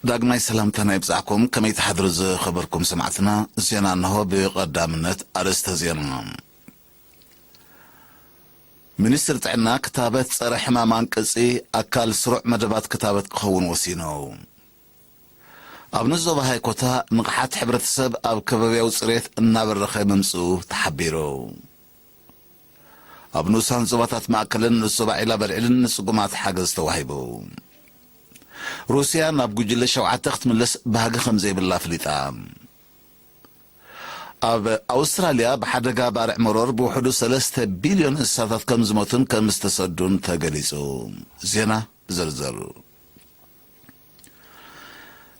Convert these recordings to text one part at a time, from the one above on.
ዳግማይ ሰላምታና ይብጻሕኩም። ከመይ ትሓድሩ ዝኸበርኩም ሰማዕትና? ዜና እንሆ። ብቐዳምነት ኣርእስተ ዜና። ሚኒስትሪ ጥዕና ክታበት ጸረ ሕማም ኣንቅጺ ኣካል ስሩዕ መደባት ክታበት ክኸውን ወሲኑ። ኣብ ንዞባ ሃይኮታ ንቕሓት ሕብረተሰብ ኣብ ከባብያዊ ጽሬት እናበረኸ ምምጽኡ ተሓቢሩ። ኣብ ንኡሳን ዞባታት ማእከልን ንኡስ ዞባ ዒላ በርዒልን ንጽጉማት ሓገዝ ተዋሂቡ። ሩስያ ናብ ጉጅለ ሸውዓተ ክትምለስ ባህጊ ከም ዘይብላ ኣፍሊጣ። ኣብ ኣውስትራልያ ብሓደጋ ባርዕ መሮር ብውሕዱ ሰለስተ ቢልዮን እንስሳታት ከም ዝሞቱን ከም ዝተሰዱን ተገሊጹ። ዜና ብዝርዝር።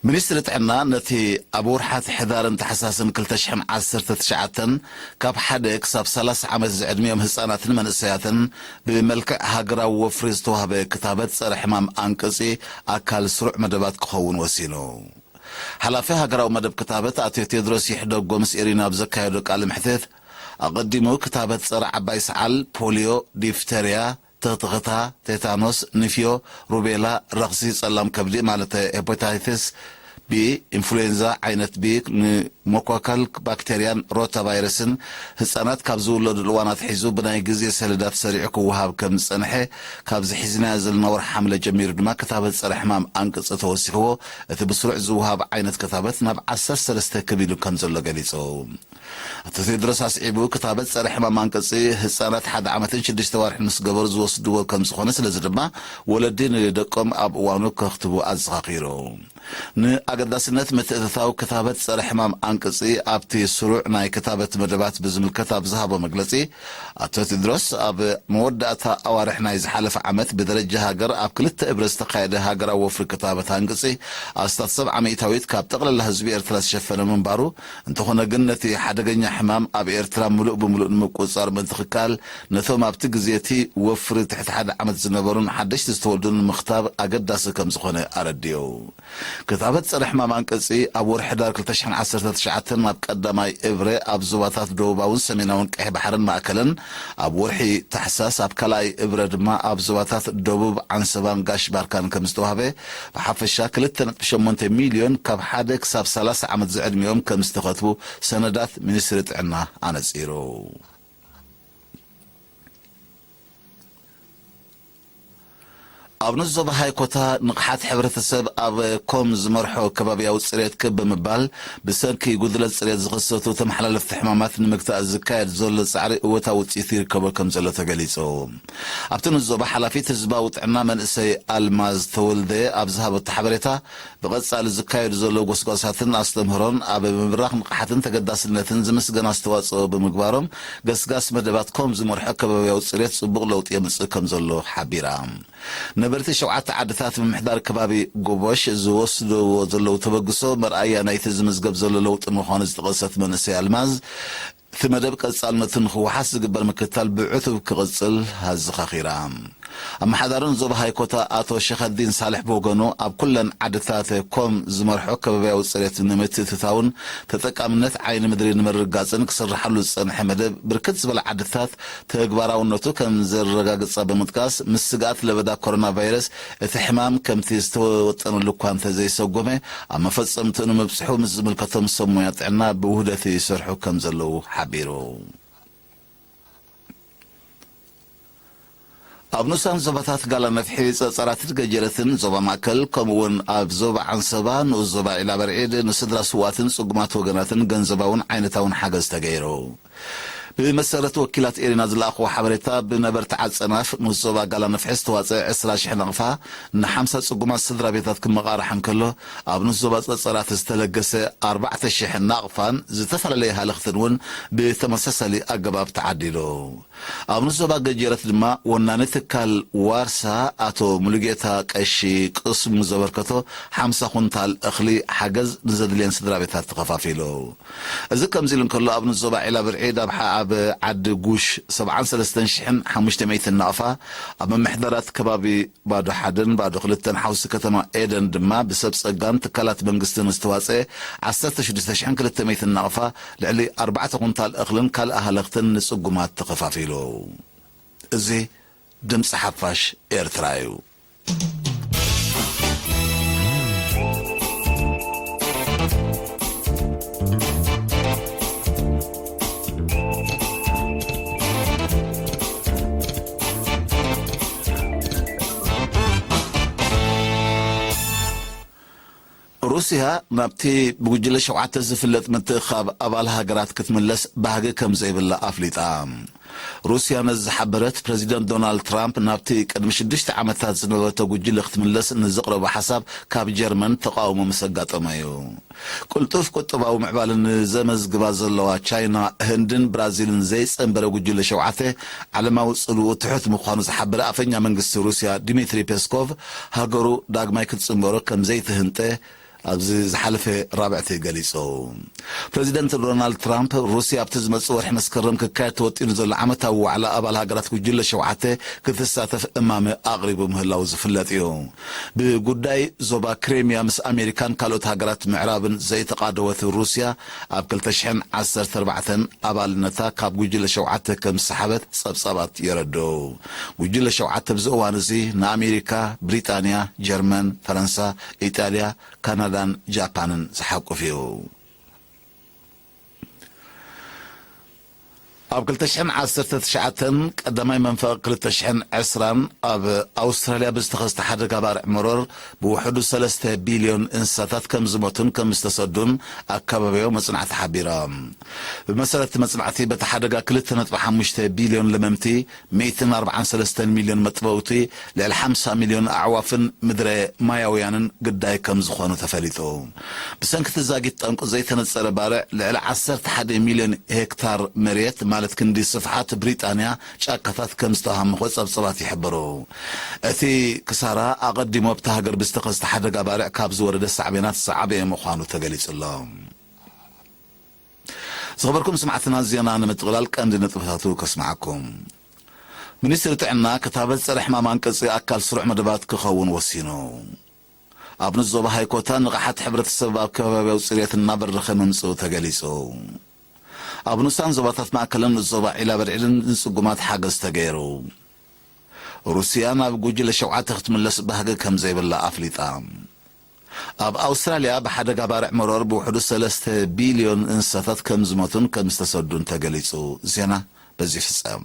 ሚኒስትሪ ጥዕና ነቲ ኣብ ወርሓት ሕዳርን ታሕሳስን ክልተ ሽሕን ዓሰርተ ትሽዓተን ካብ ሓደ ክሳብ ሰላሳ ዓመት ዝዕድሚኦም ህጻናትን መንእሰያትን ብመልክዕ ሃገራዊ ወፍሪ ዝተዋህበ ክታበት ጸረ ሕማም ኣንቅጺ ኣካል ስሩዕ መደባት ክኸውን ወሲኑ። ሓላፊ ሃገራዊ መደብ ክታበት ኣቶ ቴድሮስ ይሕደጎ ምስ ኤሪና ኣብ ዘካየዶ ቃለ መሕትት፣ ኣቐዲሙ ክታበት ጸረ ዓባይ ሰዓል፣ ፖልዮ፣ ዲፍተርያ፣ ትኽትኽታ፣ ቴታኖስ፣ ንፍዮ፣ ሩቤላ፣ ረኽሲ ጸላም ከብዲ ማለት ሄፓታይተስ ቢ፣ ኢንፍሉዌንዛ ዓይነት ቢ፣ ንሞኮካል ባክቴርያን ሮታ ቫይረስን ህጻናት ካብ ዝውለዱሉ እዋን ኣትሒዙ ብናይ ግዜ ሰሌዳ ተሰሪዑ ክወሃብ ከም ዝጸንሐ፣ ካብዚ ሒዝናዮ ዘለና ወርሒ ሓምለ ጀሚሩ ድማ ክታበት ጸረ ሕማም ኣንቅጺ ተወሲኽዎ፣ እቲ ብስሩዕ ዝወሃብ ዓይነት ክታበት ናብ ዓሰርተ ሰለስተ ክብ ኢሉ ከም ዘሎ ገሊጹ። ኣቶ ቴድሮስ ኣስዒቡ፣ ክታበት ጸረ ሕማም ኣንቅጺ ህጻናት ሓደ ዓመትን ሽዱሽተ ወርሕን ምስ ገበሩ ዝወስድዎ ከም ዝኾነ፣ ስለዚ ድማ ወለዲ ንደቆም ኣብ እዋኑ ከኽትቡ ኣዘኻኺሩ። ንኣገዳስነት ምትእትታው ክታበት ጸረ ሕማም ኣንቅጺ ኣብቲ ስሩዕ ናይ ክታበት መደባት ብዝምልከት ኣብ ዝሃቦ መግለጺ፣ ኣቶ ቴድሮስ ኣብ መወዳእታ ኣዋርሕ ናይ ዝሓለፈ ዓመት ብደረጃ ሃገር ኣብ ክልተ እብረ ዝተኻየደ ሃገራዊ ወፍሪ ክታበት ኣንቅጺ ኣስታት ሰብዓ ሚእታዊት ካብ ጠቕላላ ህዝቢ ኤርትራ ዝሸፈነ ምንባሩ፣ እንተኾነ ግን ነቲ ሓደገኛ ሕማም ኣብ ኤርትራ ምሉእ ብምሉእ ንምቁጽጻር ምእንቲ ክከኣል፣ ነቶም ኣብቲ ግዜ እቲ ወፍሪ ትሕቲ ሓደ ዓመት ዝነበሩን ሓደሽቲ ዝተወልዱን ምኽታብ ኣገዳሲ ከም ዝኾነ ኣረዲኡ። ክታበት ጸረ ሕማም ኣንቅጺ ኣብ ወርሒ ሕዳር ክልተ ሽሕን ዓሰርተ ትሽዓተን ናብ ቀዳማይ እብረ ኣብ ዞባታት ደቡባውን ሰሜናውን ቀይሕ ባሕርን ማእከልን፣ ኣብ ወርሒ ታሕሳስ ኣብ ካልኣይ እብረ ድማ ኣብ ዞባታት ደቡብ ዓንሰባን ጋሽ ባርካን ከም ዝተዋህበ፣ ብሓፈሻ ክልተ ነጥቢ ሸሞንተ ሚልዮን ካብ ሓደ ክሳብ ሰላሳ ዓመት ዝዕድሚኦም ከም ዝተኸትቡ ሰነዳት ሚኒስትሪ ጥዕና ኣነጺሩ። ኣብ ንዞባ ሃይኮታ ንቕሓት ሕብረተሰብ ኣብ ኮም ዝመርሖ ከባብያዊ ጽሬት ክብ ብምባል፣ ብሰንኪ ጉድለት ጽሬት ዝኽሰቱ ተመሓላለፍቲ ሕማማት ንምግታእ ዝካየድ ዘሎ ጻዕሪ እወታዊ ውጽኢት ይርከቦ ከም ዘሎ ተገሊጹ። ኣብቲ ንዞባ ሓላፊት ህዝባዊ ጥዕና መንእሰይ ኣልማዝ ተወልደ ኣብ ዝሃበቶ ሓበሬታ፣ ብቐጻሊ ዝካየዱ ዘለዉ ጎስጓሳትን ኣስተምህሮን ኣብ ምብራኽ ንቕሓትን ተገዳስነትን ዝምስገን ኣስተዋጽኦ ብምግባሮም፣ ገስጋስ መደባት ኮም ዝመርሖ ከባብያዊ ጽሬት ጽቡቕ ለውጢ የምጽእ ከም ዘሎ ሓቢራ። ነበርቲ ሸውዓተ ዓድታት ምምሕዳር ከባቢ ጎቦሽ ዝወስድዎ ዘለዉ ተበግሶ መርኣያ ናይቲ ዝምዝገብ ዘሎ ለውጢ ምዃኑ ዝጠቐሰት መንእሰይ ኣልማዝ፣ እቲ መደብ ቀጻልነቱ ንኽወሓስ ዝግበር ምክትታል ብዕቱብ ክቕጽል ኣዘኻኺራ። ኣመሓዳሪ ዞባ ሃይኮታ ኣቶ ሸኸዲን ሳልሕ ብወገኑ፣ ኣብ ኩለን ዓድታት ኮም ዝመርሖ ከባብያዊ ጽሬት ንምትእትታውን ተጠቃምነት ዓይኒ ምድሪ ንምርግጋጽን ክስርሓሉ ዝጸንሐ መደብ፣ ብርክት ዝበላ ዓድታት ተግባራውነቱ ከም ዘረጋግጻ ብምጥቃስ፣ ምስ ስግኣት ለበዳ ኮሮና ቫይረስ እቲ ሕማም ከምቲ ዝተወጠነሉ እኳ እንተዘይሰጎመ፣ ኣብ መፈጸምትኡ ንምብጽሑ ምስ ዝምልከቶም ሰብ ሞያ ጥዕና ብውህደት ይሰርሑ ከም ዘለዉ ሓቢሩ። ኣብ ንኡሳን ዞባታት ጋላ ነፍሒ፣ ጸጸራትን ገጀረትን ዞባ ማእከል፣ ከምኡ'ውን ኣብ ዞባ ዓንሰባ፣ ንኡስ ዞባ ዒላ በርዒድ፣ ንስድራ ስውኣትን ጽጉማት ወገናትን ገንዘባውን ዓይነታውን ሓገዝ ተገይሩ። ብመሰረት ወኪላት ኤሪና ዝለኣኽዎ ሓበሬታ፣ ብነበርቲ ዓጸናፍ ንኡስ ዞባ ጋላ ነፍሒ ዝተዋጸ ዕስራ ሽሕ ናቕፋ ንሓምሳ ጽጉማት ስድራ ቤታት ክመቓራሕ እንከሎ፣ ኣብ ንኡስ ዞባ ጸጸራት ዝተለገሰ ኣርባዕተ ሽሕ ናቕፋን ዝተፈላለየ ሃለኽትን እውን ብተመሳሳሊ ኣገባብ ተዓዲሉ። ኣብ ንኡስ ዞባ ገጀረት ድማ ወናኒ ትካል ዋርሳ ኣቶ ሙሉጌታ ቀሺ ቅስሙ ዘበርከቶ ሓምሳ ኩንታል እኽሊ ሓገዝ ንዘድልየን ስድራ ቤታት ተኸፋፊሉ። እዚ ከምዚ ኢሉ እንከሎ፣ ኣብ ንኡስ ዞባ ዒላ ብርዒድ ኣብ ሓ-፣ ኣብ ዓዲ ጉሽ ሰብዓን ሰለስተን ሽሕን ሓሙሽተ ሚእትን ናቕፋ፣ ኣብ ምምሕዳራት ከባቢ ባዶ ሓደን ባዶ ክልተን ሓውሲ ከተማ ኤደን ድማ ብሰብ ጸጋን ትካላት መንግስትን ዝተዋጸአ ዓሰርተ ሽዱሽተ ሽሕን ክልተ ሚእትን ናቕፋ፣ ልዕሊ ኣርባዕተ ኩንታል እኽልን ካልእ ሃለኽትን ንጽጉማት ተኸፋፊሉ። እዚ ድምጺ ሓፋሽ ኤርትራ እዩ። ሩስያ ናብቲ ብጉጅለ ሸውዓተ ዝፍለጥ ምትእኻብ ኣባል ሃገራት ክትምለስ ባህጊ ከም ዘይብላ ኣፍሊጣ። ሩስያ ነዚ ዝሓበረት፣ ፕረዚደንት ዶናልድ ትራምፕ ናብቲ ቅድሚ ሽዱሽተ ዓመታት ዝነበረቶ ጉጅለ ክትምለስ ንዘቕረቦ ሓሳብ ካብ ጀርመን ተቓውሞ ምስ ኣጋጠሞ እዩ። ቅልጡፍ ቁጠባዊ ምዕባለ ንዘመዝግባ ዘለዋ ቻይና፣ ህንድን ብራዚልን ዘይጸንበረ ጉጅለ ሸውዓተ ዓለማዊ ጽልኡ ትሑት ምዃኑ ዝሓበረ ኣፈኛ መንግስቲ ሩስያ ዲሚትሪ ፔስኮቭ፣ ሃገሩ ዳግማይ ክትጽንበሮ ከም ዘይትህንጠ ኣብዚ ዝሓለፈ ራብዕቲ ገሊጹ። ፕረዚደንት ዶናልድ ትራምፕ፣ ሩስያ ኣብቲ ዝመጽእ ወርሒ መስከረም ክካየድ ተወጢኑ ዘሎ ዓመታዊ ዋዕላ ኣባል ሃገራት ጉጅለ ሸውዓተ ክትሳተፍ እማመ ኣቕሪቡ ምህላው ዝፍለጥ እዩ። ብጉዳይ ዞባ ክሬምያ ምስ ኣሜሪካን ካልኦት ሃገራት ምዕራብን ዘይተቓደወት ሩስያ፣ ኣብ ክልተ ሽሕን ዓሰርተ ኣርባዕተን ኣባልነታ ካብ ጉጅለ ሸውዓተ ከም ዝሰሓበት ጸብጻባት የረድኡ። ጉጅለ ሸውዓተ ኣብዚ እዋን እዚ ንኣሜሪካ፣ ብሪጣንያ፣ ጀርመን፣ ፈረንሳ፣ ኢጣልያ፣ ካናዳን ጃፓንን ዝሓቁፍ እዩ። ኣብ ክልተ ሽሕን ዓሰርተ ትሽዓተን ቀዳማይ መንፈቕ ክልተ ሽሕን ዕስራን ኣብ ኣውስትራልያ ብዝተኸስተ ሓደጋ ባርዕ መሮር ብውሕዱ ሰለስተ ቢልዮን እንስሳታት ከም ዝሞቱን ከም ዝተሰዱን ኣካባቢያዊ መጽናዕቲ ሓቢራ። ብመሰረት መጽናዕቲ፣ በቲ ሓደጋ ክልተ ነጥቢ ሓሙሽተ ቢልዮን ለመምቲ፣ ሚእትን ኣርባዓን ሰለስተን ሚልዮን መጥበውቲ፣ ልዕሊ ሓምሳ ሚልዮን ኣዕዋፍን ምድረ ማያውያንን ግዳይ ከም ዝኾኑ ተፈሊጡ። ብሰንኪ እቲ ዛጊት ጠንቁ ዘይተነጸረ ባርዕ፣ ልዕሊ ዓሰርተ ሓደ ሚልዮን ሄክታር መሬት፣ ማለት ክንዲ ስፍሓት ብሪጣንያ ጫካታት ከም ዝተሃመኾ ጸብጸባት ይሕብሩ። እቲ ክሳራ ኣቐዲሙ ኣብታ ሃገር ብዝተኸስተ ሓደጋ ባርዕ ካብ ዝወረደ ሳዕቤናት ዝዓበየ ምዃኑ ተገሊጹ ኣሎ። ዝኸበርኩም ስማዕትና፣ ዜና ንምጥቕላል ቀንዲ ነጥብታቱ ከስምዓኩም። ሚኒስትሪ ጥዕና ክታበት ጸረ ሕማም ኣንቀጺ ኣካል ስሩዕ መደባት ክኸውን ወሲኑ። ኣብ ንዞባ ሃይኮታ ንቕሓት ሕብረተሰብ ኣብ ከባቢያዊ ጽሬት እናበረኸ ምምጽኡ ተገሊጹ። ኣብ ንሳን ዞባታት ማእከልን ዞባ ዒላ በርዒድን ንጽጉማት ሓገዝ ተገይሩ። ሩስያ ናብ ጉጅለ ሸውዓተ ክትምለስ ባህጊ ከም ዘይብላ ኣፍሊጣ። ኣብ ኣውስትራልያ ብሓደጋ ባርዕ መሮር ብውሕዱ ሰለስተ ቢልዮን እንስሳታት ከም ዝሞቱን ከም ዝተሰዱን ተገሊጹ። ዜና በዚ ይፍጸም።